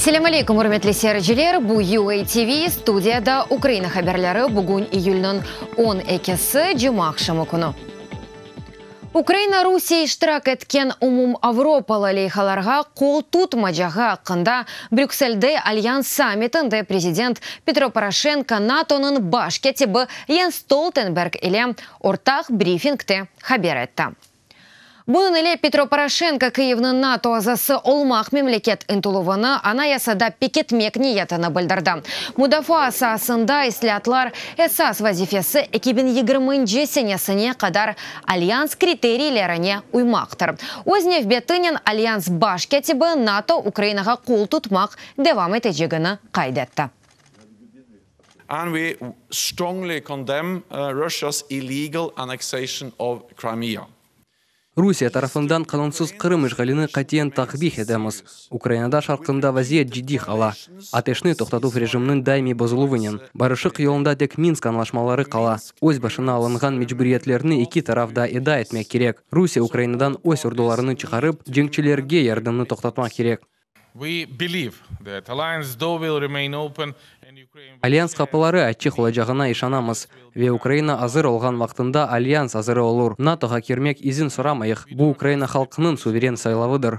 Selâm aleyküm, ürmetli seyirciler! Bu UA TV, studiyada Ukraina haberleri, bugün iyülniñ 12-si, cumaaqşamı künü. Ukraina Rusiye iştirak etken umumavropalı leyhalarğa qol tutmacağı aqqında Brükselde Alyans sammitinde prezident Petro Poroşenko NATOnıñ baş kâtibi Jens Stoltenberg ile ortaq brifingte haber etti. Bunıñ ile Petro Poroşenko Kyivniñ NATO azası olmaq memleket ıntıluvını Anayasada pekitmek niyetini bildirdi. Mudafaa saasında islâatlar esas vazifesi 2020-nci senesine qadar Alyans kriteriylerine uymaqtır. Öz nevbetinen Alyans baş kâtibi NATO Ukrainağa qol tutmaq devam etecegini qayd etti. And we strongly condemn Russia's illegal annexation of Crimea. Rusiye tarafından qanunsız Qırım işğalini qatiyen takbih etemiz. Ukrainada şarqında vaziyet ciddiy qala. Ateşni toqtatuv rejiminiñ daimiy bozuluvınen, barışıq yolunda tek Minsk añlaşmaları qala. Öz başına alınğan mecburiyetlerni eki taraf da eda etmek kerek. Rusiye Ukrainadan öz ordularını çıqarıp, cenkçilerge yardımnı toqtatmaq kerek. We believe that alliance door will remain open and Ukraine Alyans qapıları açıq olacağına işanamız ve Ukraina azır olğan vaqtında Alyans azırı olur. NATOğa kirmek izin soramayıq, bu Ukraina halqınıñ suveren saylavıdır.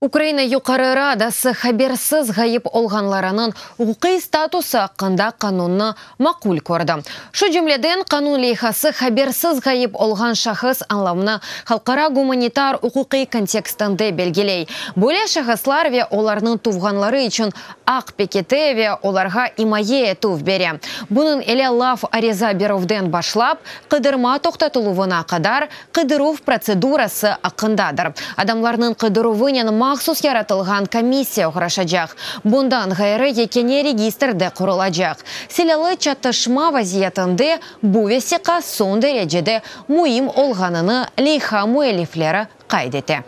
Ukraina Yuqarı Radası habersiz ğayıp olğanlarınıñ uquqiy statusı aqqında qanunnı maqul kördi. Şu cümleden, qanun leyhası habersiz ğayıp olğan şahıs añlamını halqara gumanitar uquqiy kontekstinde belgiley, böyle şahıslar ve olarnıñ tuvğanları içün aq pekite ve olarğa imaye etüv bere. Bunıñ ile laf ariza berüvden başlap, qıdırma toqtatıluvına qadar qıdıruv protsedurası aqqındadır. Adamlarnıñ qıdıruvınen mahsus yaratılğan komissiya oğraşacaq. Bundan ğayrı, yekâne registr de qurulacaq. Silâlı çatışma vaziyetinde bu vesiqa soñ derecede müim olğanını leyha müellifleri qayd ete.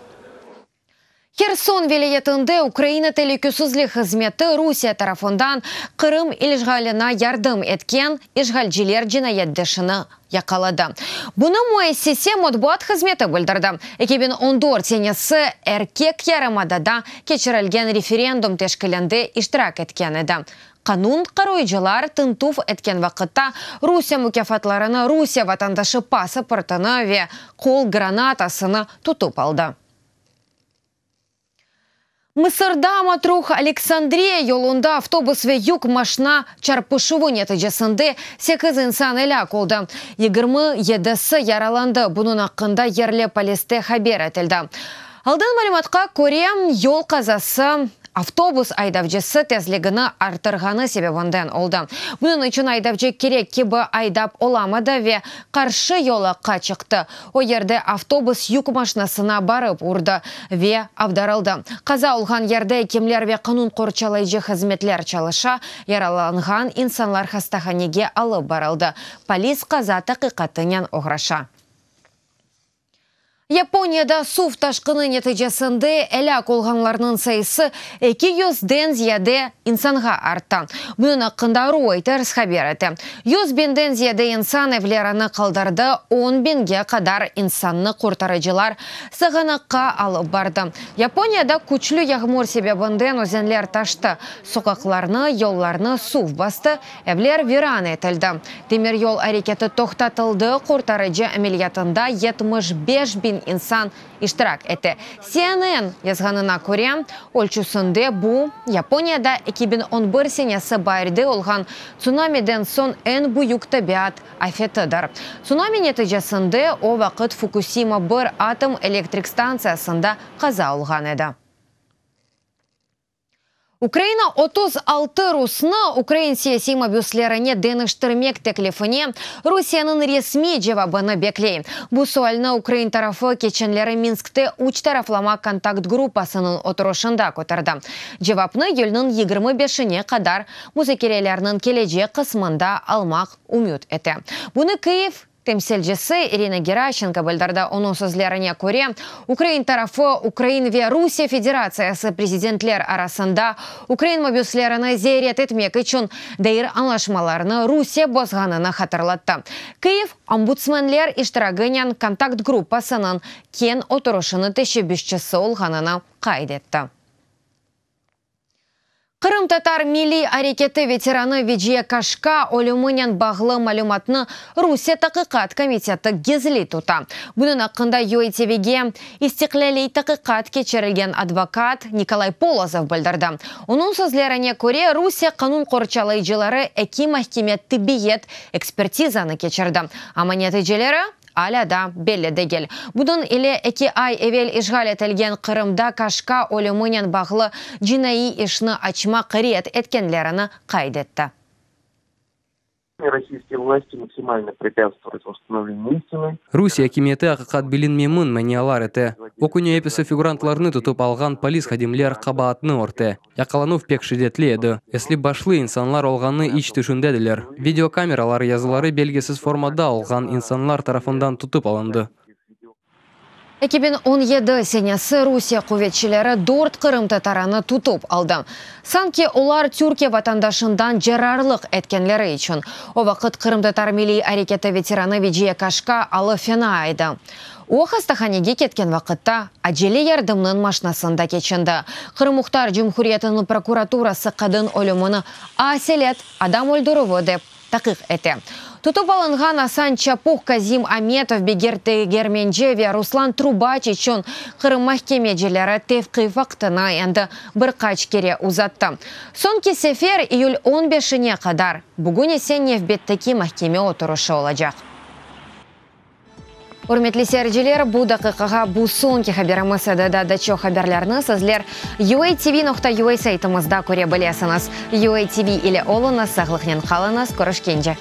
Herson vilâyetinde Ukraina telükesizlik hızmeti Rusiye tarafından Qırım ilşğalına yardım etken işğalciler cinayetdeşini yaqaladı. Bunı müessise matbuat hızmeti bildirdi. 2014 senesi erkek yarımadada keçirilgen referendum teşkilinde iştirak etken edi. Qanun qoruyıcılar tintüv etken vaqıtta Rusiye mukâfatlarını, Rusiye vatandaşı pasportını ve qol granatasını tutıp aldı. Mısırda Matruh-Aleksandriya yolunda avtobus ve yük maşna çarpışuvı neticesinde sekiz insan elâk oldı, 27si yaralandı. Bunıñ aqqında yerli poliste haber etildi. Aldın malümatqa köre, yol qazası avtobus aydavcısı tezligini arttırğanı sebebinden oldı. Bunıñ içün aydavcı kerek kibi aydap olamadı ve qarşı yolaqqa çıqtı. O yerde avtobus yük maşnasına barıp urdı ve avdarıldı. Qaza olğan yerde ekimler ve qanun qorçalayıcı hızmetler çalışa, yaralanğan insanlar hastahanege alıp barıldı. Polis qaza taqiqatınen oğraşa. Yaponiyada suv taşqını neticesinde elâk olğanlarnıñ sayısı 200-den ziyade insanğa arttı. Bunıñ aqqında Reuters haber ete. 100 biñden ziyade insan evlerini qaldırdı, 10 biñge qadar insannı qurtarıcılar sığınaqqa alıp bardı. Yaponiyada küçlü yağmur sebebinden özenler taştı, soqaqlarnı, yollarnı suv bastı, evler viran etildi. Demiryol areketi toqtatıldı, qurtarıcı ameliyatında 75 biñ insan iştirak ete. CNN yazğanına köre, ölçüsinde bu, Yaponiyada 2011 senesi baarde olğan tsunamiden soñ eñ büyük tabiat afetidir. Tsunami neticesinde o vaqıt Fukusima bir atom elektrik stantsiyasında qaza olğan edi. Ukraina 36 rusnı ukrain siyasiy mabüslerine deñiştirmek teklifine Rusiyeniñ resmiy cevabını bekley. Bu sualni ukrain tarafı keçenleri Minskte üç taraflama kontakt gruppasınıñ oturışında köterdi. Cevapnı iyülniñ 25-ine qadar muzakerelerniñ kelecek qısmında almaq ümüt ete. Bunı Kyiv temsilcisi İrina Geraşenko bildirdi. Onıñ sözlerine köre, ukrain tarafı Ukrain ve Rusiye Federatsiyası prezidentler arasında ukrain mabüslerini ziyaret etmek içün dair añlaşmalarnı Rusiye bozğanını hatırlattı. Kyiv, ombudsmenler iştiraginen kontakt gruppasınıñ keñ oturışını teşebbüsçisi olğanını qayd etti. Qırımtatar milliy areketi veteranı Veciye Kaşka ölüminen bağlı malümatnı Rusiye Taqiqat komiteti gizli tuta. Bunıñ aqqında UATVge istiqlâliy taqiqat keçirilgen advokat Nikolay Polozov bildirdi. Onıñ sözlerine köre, Rusiye qanun qorçalayıcıları eki mahkeme-tibbiyet ekspertizanı keçirdi, amma neticeleri alâ daa belli degil. Bunıñ ile eki ay evel işğal etilgen Qırımda Kaşka ölüminen bağlı cinaiy işni açmaq red etkenlerini qayd etti. Rusiye akimiyeti aqiqat bilinmemin manialar ete. O künü episi figurantlarnı tutıp alğan polis hadimler qabaatnı örte. Yaqalanuv pek şiddetli edi. Esli-başlı insanlar olğanını iç tüşündediler. Videokameralar yazıları belgisiz formada olğan insanlar tarafından tutıp alındı. 2017 senesi Rusiye quvetçileri dört qırımtatarını tutıp aldı, sanki olar Türkiye vatandaşından cerrarlıq etkenleri içün. O vaqıt qırımtatar milliy areketi veteranı Veciye Kaşka alı fena edi. O, hastahanege ketken vaqıtta acele yardımnıñ maşnasında keçindi. Qırım Muhtar Cumhuriyetiniñ prokuraturası qadın ölümini aselet adam öldürüvi dep taqiq ete. Tutıp alınğan Asan Çapuh, Kazim Ametov, Begir Tegermenci ve Ruslan Trubaç içün Qırım mahkemecileri tevqif vaqtını endi bir qaç kere uzattı. Soñki sefer iyül on beşine qadar, bugün ise nevbetteki mahkeme oturışı olacaq. Ürmetli seyirciler, bu daqiqağa bu soñki haberimiz edi. Daa da çoq haberlerni sizler UATV nokta UA saytımızda köre bilesiñiz. UATV ile oluñız, sağlıqnen qalıñız, körüşkence!